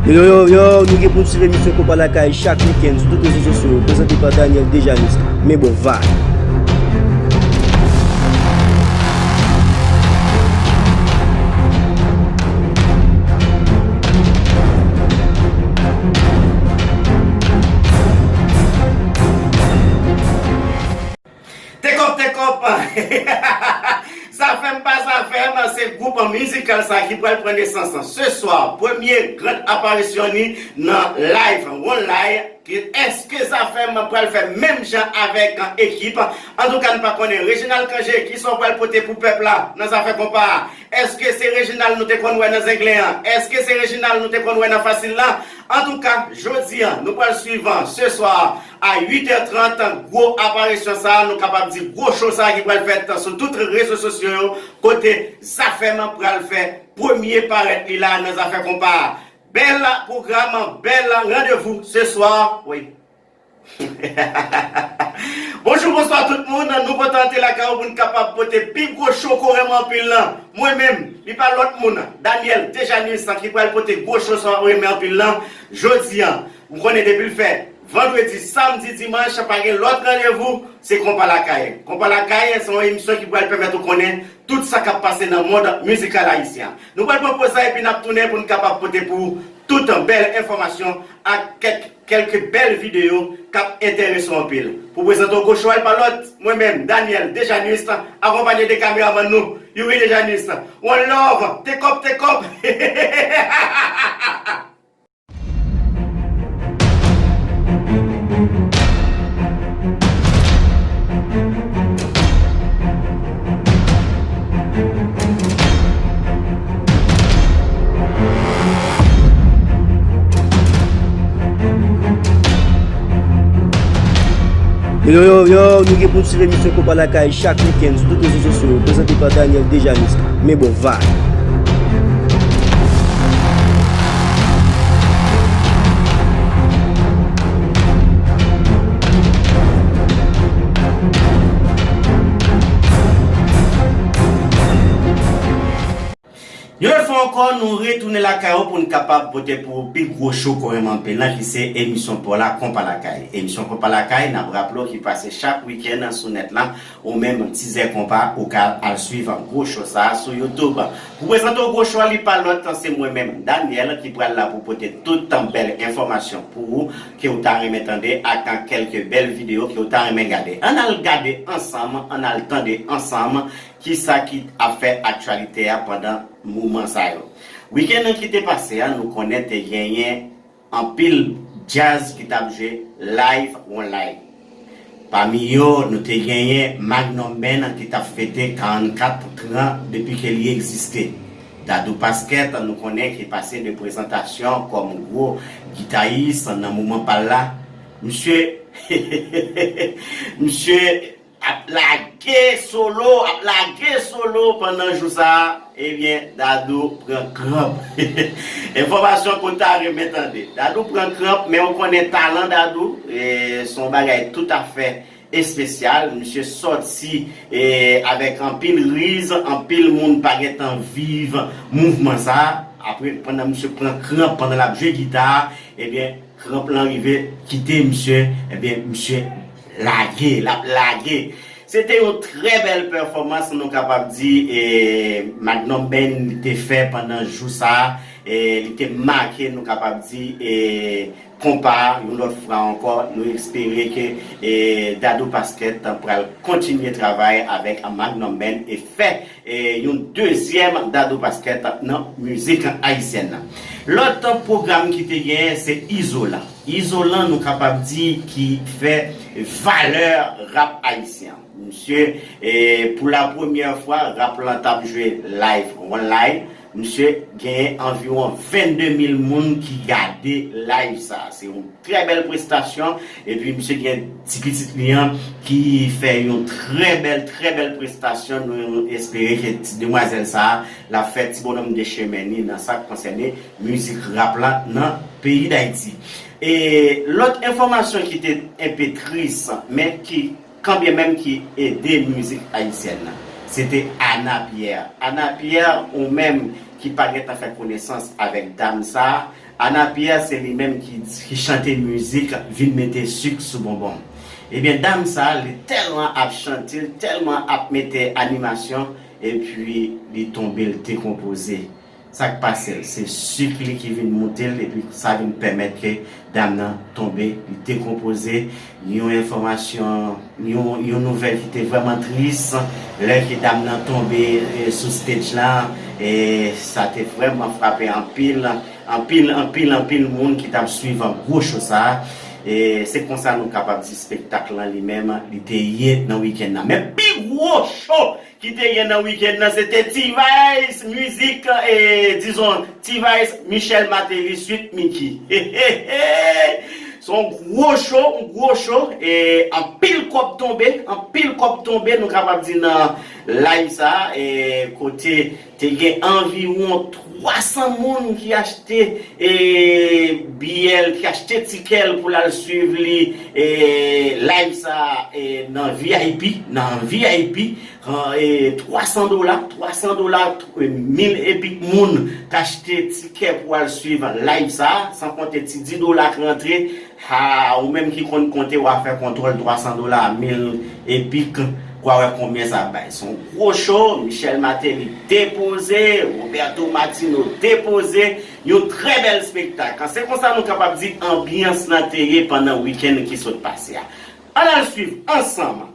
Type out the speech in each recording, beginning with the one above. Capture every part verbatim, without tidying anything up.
Yo, yo, yo, yo, nou gen pou n swiv emisyon Konpa Lakay chak wikenn sou tout rezo sosyo yo, prezante pa Daniel Dejanus. Men bon, va. Tekòp, tekòp! Zafèm pa zafèm, se gwoup mizikal sa ki pral pran nesans se swa. Premye gran aparisyon li nan live, one live. Èske Zafèm pral fè menm jan avèk ekip? Antouka, n pa konnen. Reginald Cangé, kisa w pral pote pou pèp la nan zafè konpa a? Èske se Reginald nou te konn wè nan Zenglen an? Èske se Reginald nou te konn wè nan Fasil lan? Antouka, jodi a, nou pral swiv se swa a uit è trant, gwo aparisyon sa a, nou kapab di gwo cho sa a ki pral fèt sou tout rezo sosyo yo, kote Zafèm pral fè premye parèt li la nan zafè konpa a. Bèl pwogram, bèl randevou se swa. Wi. Bonjou, bonswa tout moun. Nou kontan antre lakay ou pou n kapab pote pi gwo cho ko renmen anpil lan. Mwen menm, li pa lòt moun, Daniel Dejanus, ki pral pote gwo cho sa w renmen anpil lan. Jodi a, ou konnen depi l fè vandredi, samdi, dimanch, pa gen lòt randevou, se Konpa Lakay. Konpa Lakay se yon emisyon ki pral pèmèt ou konnen tout sa k ap pase nan mond mizikal ayisyen an. Nou pral pran poz la epi n ap tounen pou n kapab pote pou ou tout bèl enfòmasyon ak kèk, kèlke bèl videyo k ap enterese w anpil. Pou prezante w gwo cho a, l pa lòt, mwen menm, Daniel Dejanus, akonpanye de kameramann nou, Youri Dejanus. One love, tekòp, tekòp! Yo, yo, yo, nou gen pou n swiv emisyon Konpa Lakay chak wikenn sou tout rezo sosyo yo, prezante pa Daniel Dejanus. Men bon, va. Yon lòt fwa ankò, nou retounen lakay ou pou n kapab pote pou ou pi gwo cho ko renmen anpil lan, ki se emisyon pa w la, Konpa Lakay. Emisyon Konpa Lakay, n ap raple w, ki pase chak wikenn sou nèt la, ou menm, tizè konpa, ou ka al swiv gwo cho sa a sou YouTube. Pou prezante w gwo cho a, li pa lòt, se mwen menm, Daniel, ki pral la pou pote tout bèl enfòmasyon pou ou, ke w ta renmen tande, ak kèlke bèl videyo ke w ta renmen gade. Ann al gade ansanm, ann al tande ansanm, kisa ki ap fè aktyalite a pandan moman sa yo. Wikenn nan ki te pase a, nou konnen te genyen anpil djaz ki t ap jwe live on live. Pami yo, nou te genyen Magnum Band ki t ap fete karannkat tran depi ke li egziste. Dadou Pasquet, nou konnen ki pase de prezantasyon kòm gwo gitayis nan moman pa l la. Misye, misye ap lage solo, ap lage solo pandan jou sa a, ebyen, Dadou pran kranp. Enfòmasyon ke w ta renmen tande. Dadou pran kranp, men ou konnen talan Dadou, e, se yon bagay toutafè espesyal. Misye sòti, e, avèk anpil riz, anpil moun pa gentan viv mouvman sa a. Apre, pandan misye pran kranp, pandan l ap jwe gita a, ebyen, kranp lan rive kite misye, ebyen, misye lage, l ap lage. Se te yon trè bèl pèfòmans, nou kapab di, e, Magnum Band te fè pandan jou sa a, e, li te make, nou kapab di, e, konpa a, yon lòt fwa ankò, nou espere ke, e, Dadou Pasquet pral kontinye travay avèk Magnum Band e fè e, yon dezyèm Dadou Pasquet nan mizik ayisyèn nan. Lòt pwogram ki te genyen, se Izolan. Izolan, nou kapab di, ki fè valè rap ayisyen. Misye, e, pou la premyè fwa, rap lan t ap jwe live, on live. Misye genyen anviwon vennde mil moun ki gade live sa. Se yon trè bèl prestasyon. Epi misye gen ti pitit li an ki fè yon trè bèl, trè bèl prestasyon. Nou espere ke ti demwazèl sa a, l ap fè ti bonòm de chemen li nan sa k konsène mizik rap la nan peyi Dayiti. E lòt enfòmasyon ki te enpe tris, men ki kanbyenmenm ki ede mizik ayisyèn nan, se te Ana Pierre. Ana Pierre, ou menm ki pa gentan fè konesans avèk dam sa a, Ana Pierre se li menm ki, ki chante mizik Vin mete sik sou bonbon m. Ebyen, dam sa, li tèlman ap chante, li tèlman ap mete animasyon, epi li tonbe, li dekonpoze. Sa k pase l? Se sik li ki vin moute l, epi sa vin pèmèt ke dam nan tonbe, li dekonpoze. Yon enfòmasyon, yon, yon nouvèl ki te vrèman tris, lè ke dam nan tonbe, e, sou stage la, e sa te vrèman frape anpil, anpil, anpil, anpil moun ki t ap swiv gwo cho sa a. E se konsa nou kapab di espektak lan li menm, li te ye nan wikenn nan. Men pi gwo cho ki te gen nan wikenn nan, se te T-Vice, mizik, e, dizon, T-Vice, Michel Martelly, Sweet Micky. Se yon gwo cho, yon gwo cho, e anpil kòb tonbe, anpil kòb tonbe, nou kapab di nan live sa, e kote te gen anviwon twa san moun ki achte, e, biyè l, ki achte tikè l pou l al swiv li, e, live sa, e, nan V I P, nan V I P, an, e, twa san dola, twa san dola, e, mil epi moun k achte tikè pou al swiv live sa, san konte ti dis dola k rantre. Ha, ou menm ki konn konte, w a fè kontwòl twa san dola, mil epi, w a wè konbyen sa bay. Se yon gwo cho, Michel Martelly depoze, Roberto Martino depoze, yon trè bèl espektak. Se konsa nou kapab di anbyans lan te ye pandan wikenn ki sot pase a. Ann al swiv ansanm.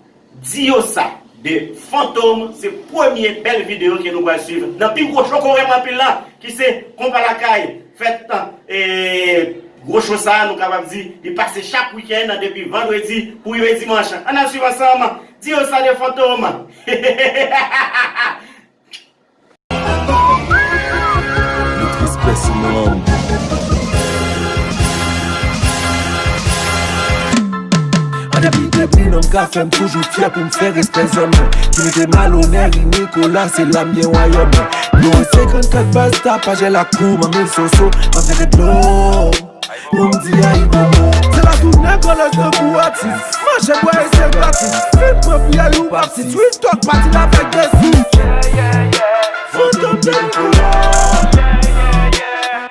Di yo sa, de Fantom, se premye bèl videyo ke nou pral swiv nan pi gwo cho ke w renmen anpil lan, ki se Konpa Lakay, fèt, e, gwo cho sa a, nou kapab di, li pase chak wikenn, depi vandredi pou rive dimanch. Ann al swiv ansanm. Di yo sa de Fantom. Respè sou non. An depi, depi non m ka fè m toujou fyè pou m fè respè zòn mwen. Ki mete malonè, ri Nikola, se la m gen wayòm mwen. Nou an senkannkat baz tapajè lakou, manmil soso, m ap vide dlo. Pou m di Ayibobo. Se la tounen kolèj tankou atis. Manje bwè e se gratis. Fin pran piyay ou p ap sis. Real talk, pati la avèk de sis. Fantom de koulè.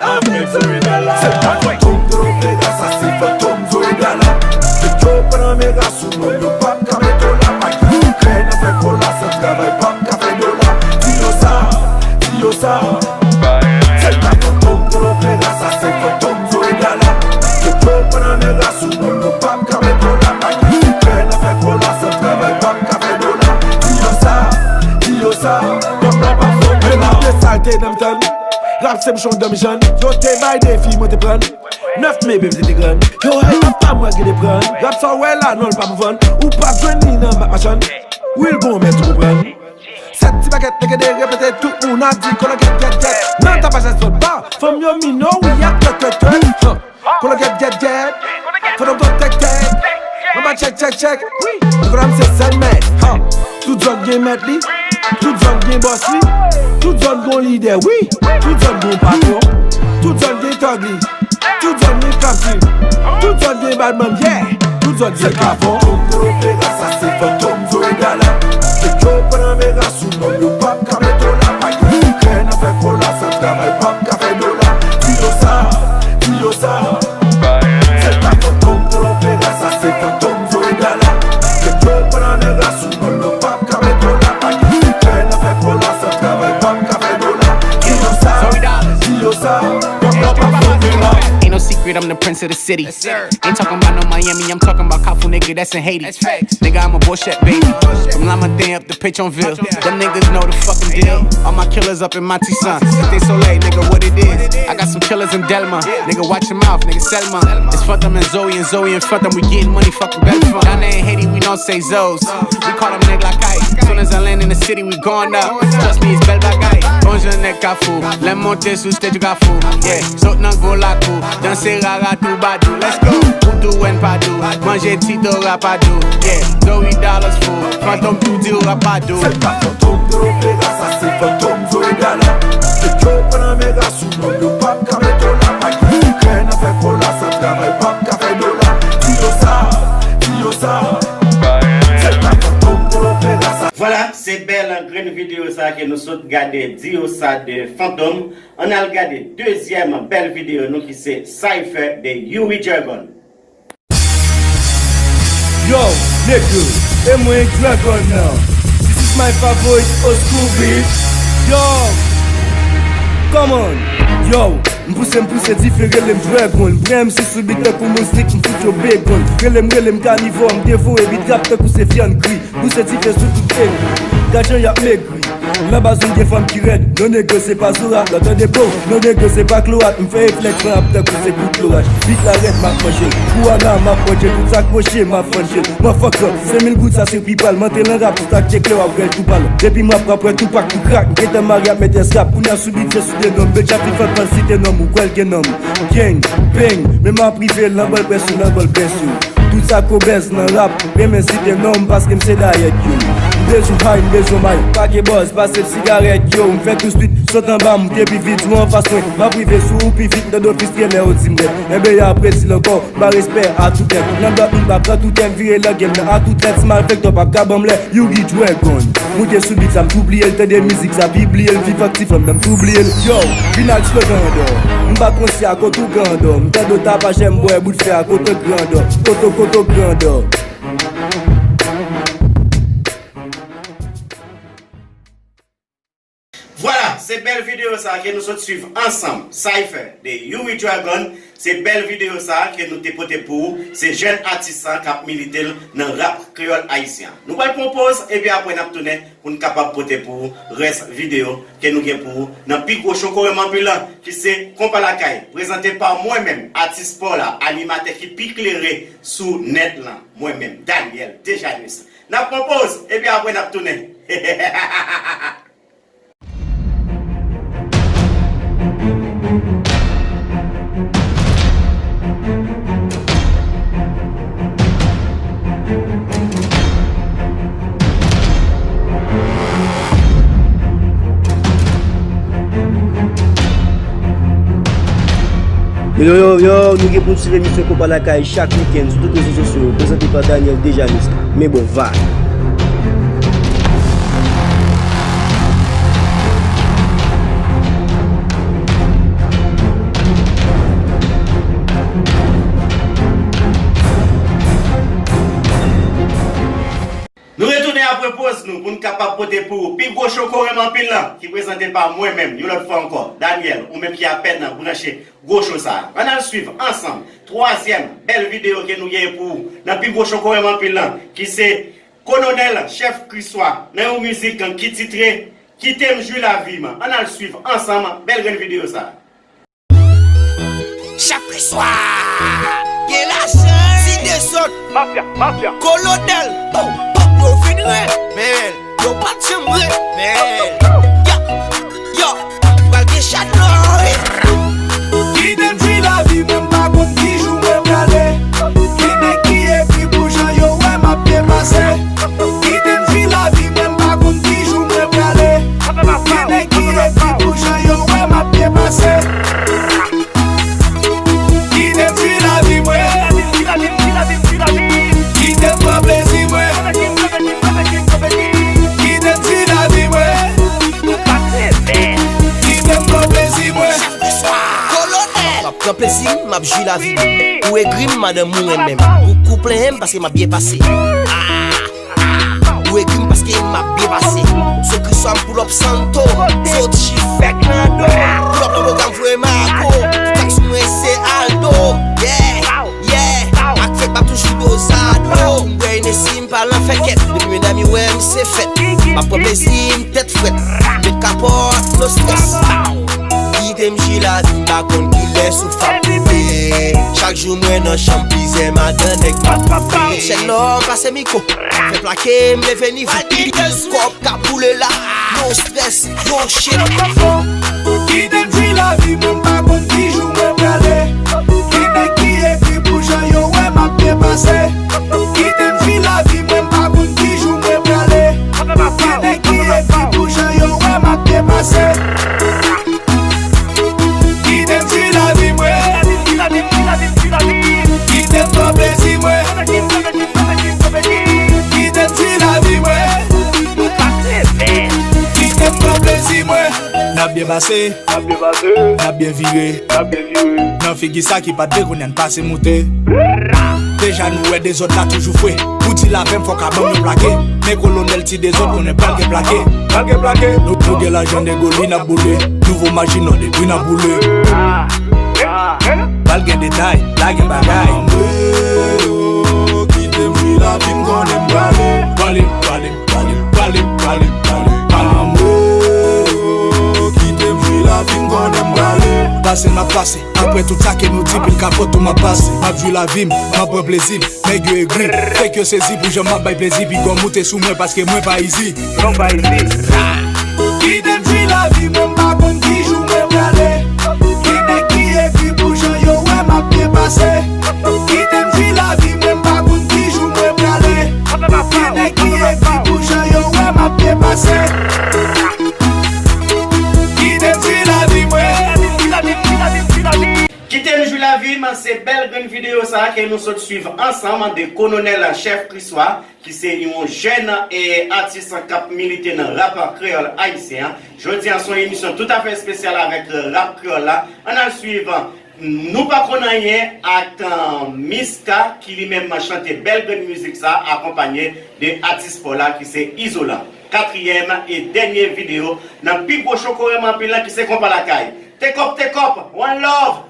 Avèk Zoe Dala. Se pa Fantom de Opera, sa se Fantom Zoe Dala. Se yo pran mera sou nou, yo p ap ka met dola. Pa gen sekrè nan fè kola, san travay p ap ka fè dola. Di yo sa, di yo sa. Se pa Fantom de Opera, sa se Fantom Zoe Dala. Yo pran mera sou nou, yo p ap ka met dola. Pa gen sekrè nan fè kola, san travay p ap ka fè dola. Di yo sa, di yo sa. Pèp la pa fè dola. Menm de sa te nan m tann. Rap se bouchon dan m jann. Yo te bay defi, mwen te prann. Nèf me bebe te grann. Yo, hey, pa mwen ki te prann. Rap sa w wè la, non, l pa pou vann. Ou p ap jwenn li nan bak machann. Wi, l gon mèt ou konprann. Sèt ti pakèt nèg de repete, tout moun ap di kolon gèt, gèt, gèt. Nan tapaj sòt pa, fanm yo mino, wi, ap tèt, tèt, tèt. Kolon gèt, gèt, gèt. Fantom twò tèk, tèk. Mama tchèk, tchèk, tchèk. Nikola m se sèl mèt. Ha. Tout zòn gen mèt li. Tout zòn gen bòs li. Tout zòn gon lidè, wi. Tout zòn gon patwon. Tout zòn gen tòg li. Tout zòn gen kaptiv. Tout zòn gen badman, yeah. Tout zòn gen kapon. Fantom de Opera, sa se Fantom Zoe Dala. Se yo pran mera sou nou, yo p ap ka met dola. Pa gen sekrè nan fè kola, san travay p ap ka fè dola. Di yo sa, di yo sa. Se pa Fantom de Opera, sa se Fantom Zoe Dala. Se yo pran mera sou nou, yo p ap ka met dola. Pa gen sekrè nan fè kola, san travay p ap ka fè dola. Di yo sa, di yo sa. Pèp la pa fè dola. Ain't no secret, I'm the prince of the city. Ain't talking about no Miami, I'm talking about Kafou, nigga, that's in Haiti. Nigga, I'm a bullshit baby. From Lamantin up to Petyonville. Them niggas know the fucking deal. All my killers up in Matisan. Cité Soleil, nigga, what it is. I got some killers in Delma. Nigga, watch your mouth, nigga, Selma. It's Fantom and Zoe and Zoe and Fantom. We getting money, fucking belle femme. Down there in Haiti, we don't say Zoes. We call them nigga like ice. Soon as I land in the city, we going up. Trust me, it's belle bagay. Bonjour, nèg Kafou. Lè m monte sou stage Kafou. Yeah. Sot nan gwo lakou. Danse rara toubadou. Let's go. Ou tou wè n pa dou. Manje ti dora pa dou. Yeah. Zoe Dollars fou. Fantom tou di w rap pa dou. Se pa Fantom de Opera, sa se Fantom Zoe Dala. Se yo pran mera sou nou, yo p ap ka met dola. Pa gen sekrè nan fè kola, san travay p ap ka fè dola. Di yo sa, di yo sa. Se pa Fantom de Opera, sa. Vwala, se bèl grenn videyo sa. Sa ke nou sot gade, di yo sa de Fantom, ann al gade dezyèm bèl videyo nou ki se Cypher de Youri Dragon. Yo, nèg yo, e mwen Dragon nan. This is my favorite old school beat. Yo, come on. Yo, m pouse, m pouse dife, rele m Dragon. Vrè M C sou beat tankou mouznik, m fout yo begon. Rele m, rele m kanivò, m devore beat rap tankou se vyann gri. Pouse dife sou tout egri. Gad jan y ap megri. Nan baz nou gen fanm ki rèd. Non, nèg yo, se pa Zora, lòt tande bro. Non, nèg yo, se pa klorat. M fè eflèt, van ap tankou se kout loraj. Beat la rèd, m ap manje l. Kou a la, m ap manje l. Tout sa k pwoche, m ap manje l. Motherfucker, senk mil goud, sa se pi pal. Mante lan rap, tout sa k te klè, w ap wè l tou pal. Depi m ap rap, wè tou pak, tou krak. M gentan mare ap mete s rap. Kounye a sou beat, se sou de nonm. Beat ap vin fè l, fè l site nonm. Ou kwè l gen nonm. Gang, bang, men m ap rive, lanbòl près ou, lanbòl près ou. Tout sa k obèz nan rap, renmen site non m paske m se dayèt yo. M bezwen hay, m bezwen may, pa gen bòz, pase m sigarèt yo. M fè tou swit, sot anba m, te pi vit, ou anfas mwen. M ap rive sou ou pi vit, nan do fis trelè, ou di m rèd. Enben, y ap redi l ankò, ba respè a tout nèg. Nan dòt, m pa pran tout tèm, vire lè game nan a tout lèd. Si malfektè p ap ka ban m lè, Youri Dragon. Moute sou beat sa, m tou bliye l, tande mizik sa, pi bliye l, viv ak ti fanm nan, m tou bliye l. Yo, vin ak slogan an dò. M bat konsi a kote ou grandò. M tande w tapajè, m bwè bout fè a kote grandò. Koto, koto grandò. Vwala, se bèl videyo sa ke nou sot swiv ansanm. Cypher de Youri Dragon, se bèl videyo sa ke nou te pote pou ou. Se jèn atis sa k ap milite l nan rap kreyòl ayisyen an. Nou pral pran yon poz, epi apre n ap tounen pou n kapab pote pou ou rès videyo ke nou gen pou ou nan pi gwo cho Korem Anpil lan, ki se Konpa Lakay, prezante pa mwen menm, atis pa w la, animatè ki pi klere sou nèt lan, mwen menm, Daniel Dejanus. N ap pran poz, epi apre n ap tounen. Yo, yo, yo, yo, nou gen pou n swiv emisyon Konpa Lakay chak wikenn sou tout rezo sosyo yo, prezante pa Daniel Dejanus. Men bon, vag. Nou retounen apre poz nou pou n kapab pote pou ou pi gwo cho Korem Anpil lan, ki prezante pa mwen menm, yon lòt fwa ankò, Daniel, ou menm ki apèn branche gwo cho sa a. Ann al swiv ansanm twazyèm bèl videyo ke nou genyen pou ou nan pi gwo cho Korem Anpil lan, ki se Kolonèl Chèf Kriswa, nan yon mizik ki titre Kite m jwi lavi m. Ann al swiv ansanm bèl grenn videyo sa a. Chak swa, gen lajan, ti dezòd. Mafya, mafya. Kolonèl, oh, oh, yo vin renmen l, yo pa t janm renmen l. Yo, yo, pral gen chalè, wi. Kite m jwi lavi mwen, m pa konn ki jou mwen prale. Gen nèg ki ekri pou jan yo wè m ap byen pase. Kite m jwi lavi mwen, m pa konn ki jou mwen prale. Gen nèg ki ekri pou jan yo wè m ap byen pase. Kite m jwi lavi mwen. Kite m pran plezi mwen. Kite m jwi lavi mwen. Kite m pran plezi mwen. Kolonèl. M ap pran plezi m, m ap jwi lavi m. Ou egri m, madanm ou renmen m. Ou, ou plenyen m paske m ap byen pase. Ah! Ou egri m paske m ap byen pase. Se Kriswa m pull up Santo. Soti fèk nan do. Pull up nan pwogram voye Marco. Tax mwen se Aldo. Yeah, yeah. Ak fèk m ap toujou dozado. M bwè Hennessy, m pa nan fèkèt. Depi medam yo wè m se fèt. M ap pran plezi m tèt frèt. Met kapòt, no stress. Kite m jwi lavi m, pa konn kilè souf ap koupe. Chak jou mwen nan chanm plizyè madanm nèg m ap koupe. Chèn lò m pase mikwo. Fè plake m leve nivo. Kòb ka boule la, no stress, no shit. Kite m jwi lavi mwen, m pa konn ki jou mwen prale. Gen nèg ki ekri pou jan yo wè m ap byen pase. Kite m jwi lavi mwen, m pa konn ki jou mwen prale. Gen nèg ki ekri pou jan yo wè m ap byen pase. Kite m jwi lavi mwen. Kite m pran plezi mwen. Kite m jwi lavi mwen. Kite m Di mwen, n ap byen pase, n ap byen vire. Nan figi sa ki pa t vle kounye a n pase moute. Deja nou wè dezòd la toujou fre. Pou di l avè m fòk a ban m yon plake. Men kolonèl ti dezòd konnen pral gen plake. Pral gen plake. Nou, nou gen lajan nèg oli n ap boule. Nouvo machin nan debri n ap boule. Pral gen detay, la gen bagay. Anmwe, kite m jwi lavi m konnen m prale. Prale, prale, prale, prale, prale, prale. Anmwe, kite m jwi lavi m konnen m prale. Pase m ap pase. Apre tout sa ke nou di, pil kapot tou m ap pase. M ap jwi lavi m, m ap pran plezi m. Nèg yo egri, fèk yo sezi pou jan m ap bay plezi. Piga w moute sou mwen paske mwen pa izi. Non, pa izi. Kite m jwi lavi mwen, m pa konn ki jou mwen prale. Gen nèg ki egri pou jan yo wè m ap byen pase. Kite m jwi lavi mwen, m pa konn ki jou mwen prale. Gen nèg ki egri pou jan yo wè m ap byen pase. Kite m jwi lavi mwen. Kite m jwi lavi m, se bèl grenn videyo sa a ke nou sot swiv ansanm de Kolonèl Chèf Kriswa, ki se yon jèn, e, atis k ap milite nan rap kreyòl ayisyen an. Jodi a, se yon emisyon toutafè espesyal avèk, e, rap kreyòl la. Ann al swiv, e, Nou Pa Konn Anyen ak, e, Miska, ki li menm chante bèl grenn mizik sa, akonpanye de atis pa w la, ki se Izolan. Katriyèm e dènye videyo nan pi gwo cho korèm anpil lan ki se Konpa Lakay. Tekòp, tekòp, one love!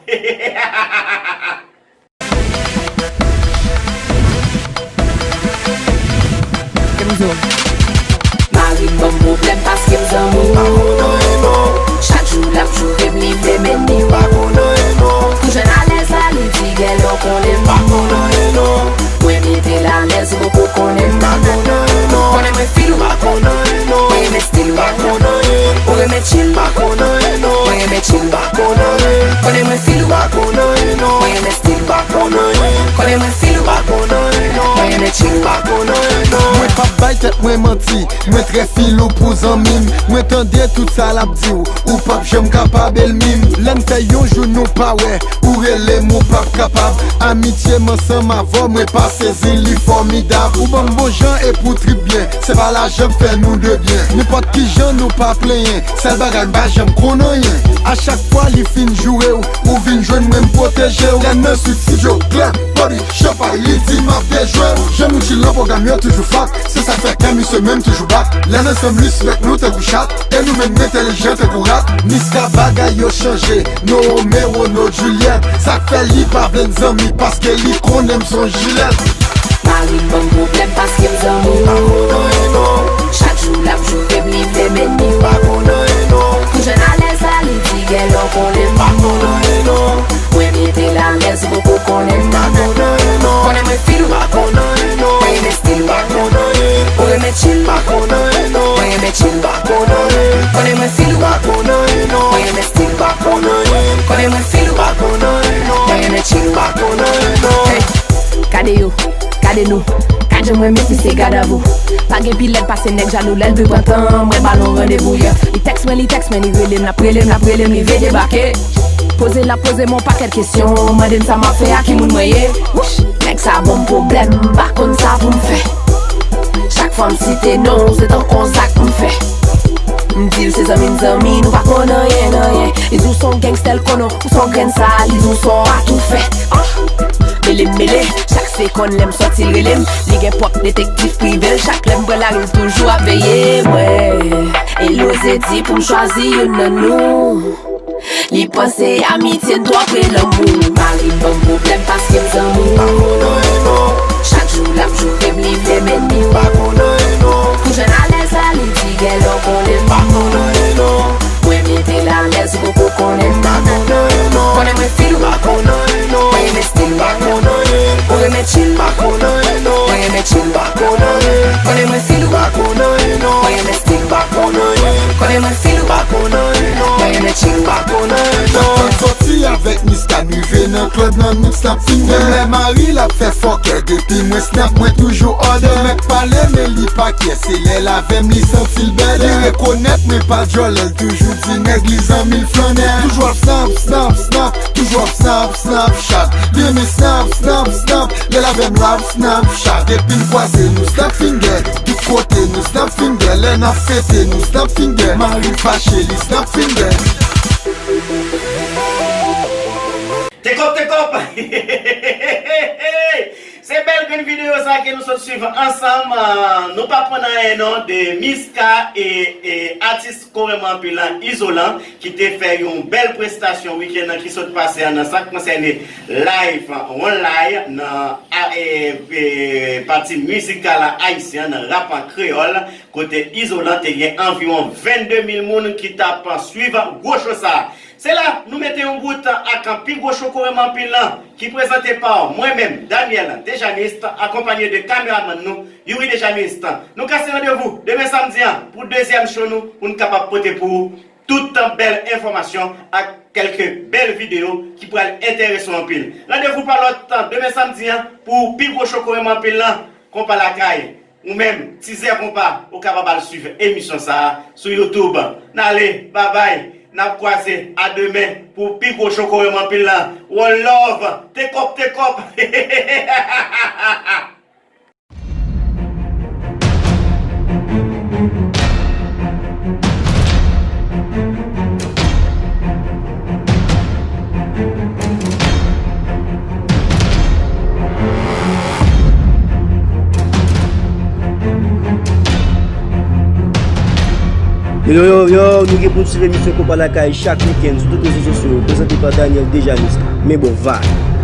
Mari m ban m pwoblèm paske m zanmi w. Chak jou l ap joure m, li vle mennen w. Pou jwenn alèz la, li di gèlè w konnen m. Mwen mete l alèz, ou poko konnen m. Konnen mwen fil ou. Mwen renmen stil ou. Ou renmen chill. Mwen renmen chill. Konnen mwen fil ou. Mwen renmen stil ou. Konnen mwen fil ou. Mwen renmen chill. Mwen p ap bay tèt mwen manti. Mwen trè fil ou pou zanmi m. Mwen tande tout sa l ap di w. Ou p ap janm kapab elmi m. Lè n fè yon jou nou pa wè. Ou rele m, ou p ap kapab. Amitye m ansanm avè w, mwen pa sezi, li fòmidab. Ou ban m bon jan epi w trip byen. Se pa lajan k fè nou de byen. Nenpòt ki jan nou pa plenyen. Sèl bagay m pa janm konn anyen. A chak fwa li fin joure w, ou vin jwenn mwen m pwoteje w. Lè n nan Sud Studio Club, body, chanpay, li di m ap dejwe w. Jan nou chill nan pwogram yo toujou fat. Se sa k fè kè misye menm toujou bat. Lè n ansanm li swèk nou tankou chat. E nou menm entèlijan tankou rat. Niska bagay yo chanje. No Romeo, no Juliet. Sa k fè li pa vle n zanmi paske li konnen m se yon jilèt. Mari m ban m pwoblèm paske m zanmi w. Chak jou l ap joure m, li vle mennen w. Pou jwenn alèz la, li di gèlè w konnen m. Mwen mete l alèz, ou poko konnen m. Konnen mwen fil ou. Mwen renmen stil ou. Ou renmen chill. Mwen renmen chill. Konnen mwen fil ou. Mwen renmen stil ou. Konnen mwen fil ou. Mwen renmen chill. Hey. Gade yo, gade nou, gad jan mwen mesi se gadavou. Pa gen pi lèd pase nèg jalou lè l vle pran tan, mwen ba l yon randevou, yeah. Li tèks mwen, li tèks mwen, li rele m, l ap rele m, l ap rele m, li vle debake. Poze l ap poze m yon pakèt kesyon, mande m sa m ap fè a, ki moun mwen ye. Wouch, nèg sa ban m pwoblèm, m pa konn sa pou m fè. Chak fwa m site non w, se tankou yon zak m fè. M di l se zanmi m zanmi, nou pa konn anyen, anyen. Li di w se yon gangstè l konnen w, ou se yon grenn sa, li di w se yon atoufè. Ah! Mele m mele, chak sekonn lè m sòti l rele m. Li gen pwòp detektif prive l, chak lè m pran lari l toujou ap veye mwen. E l oze di pou m chwazi youn nan nou. Li panse amitye n twò pre lanmou. Mari m ban m pwoblèm paske m zanmi w. Chak jou l ap joure m, li vle mennen w. Pou jwenn alèz la, li di gèlè w konnen m. Mwen mete l alèz, ou poko konnen m. Konnen mwen fil ou. Mwen renmen stil ou. Ou renmen chill. Mwen renmen chill. Konnen mwen fil ou. Mwen renmen stil ou. Konnen mwen fil ou. Mwen renmen chill. N ap sòti avèk Niska, n rive nan klèb nan mix l ap finger. Menm lè mari l ap fè fòkè, depi mwen snap, mwen toujou òdè. Mèt pale, men li pa kyè, se lè l avè m, li santi l bèdè. Li rekonèt mwen pa djòlè, l toujou di nèg li zanmi l flannè. Toujou ap snap, snap, snap. Drop snap, snap, chat. Demen snap, snap, snap. Lè l avè m l ap snap, chat. Epi n kwaze nou snap finger. Tout kote nou snap finger. Lè n ap fete nou snap finger. Mari fache li snap finger. Tekòp, tekòp! Se bèl grenn videyo sa ke nou sot swiv ansanm. Ah, nou pa pran anyen non de Miska e, e atis ko renmen anpil lan, Izolan, ki te fè yon bèl prestasyon wikenn nan ki sot pase a nan sa k konsène live, online, nan, a, e, e, pati mizikal ayisyen, nan rap an kreyòl, kote Izolan te gen anviwon vennde mil moun ki t ap swiv gwo cho sa. Se la nou mete yon bout ak pi gwo cho ko renmen anpil lan, ki prezante pa mwen menm, Daniel Dejanist, akonpanye de kameramann nou, Youri Dejanist. Nou kase randevou demen samdi an pou dezyèm cho nou, pou n kapab pote pou ou tout bèl enfòmasyon ak kèlke bèl videyo ki pral enterese w anpil. Randevou pa lòt demen samdi an pou pi gwo cho ko renmen anpil lan, Konpa Lakay. Ou menm, Tizè Konpa, ou kapab al swiv emisyon sa a sou YouTube. N ale, babay, n ap kwaze a demen pou pi gwo cho ko renmen anpil lan. One love, tekòp, tekòp. Yo, yo, yo, yo, nou gen pou n swiv emisyon Konpa Lakay chak wikenn sou tout rezo sosyo yo, prezante pa Daniel Dejanist. Men bon, vibe.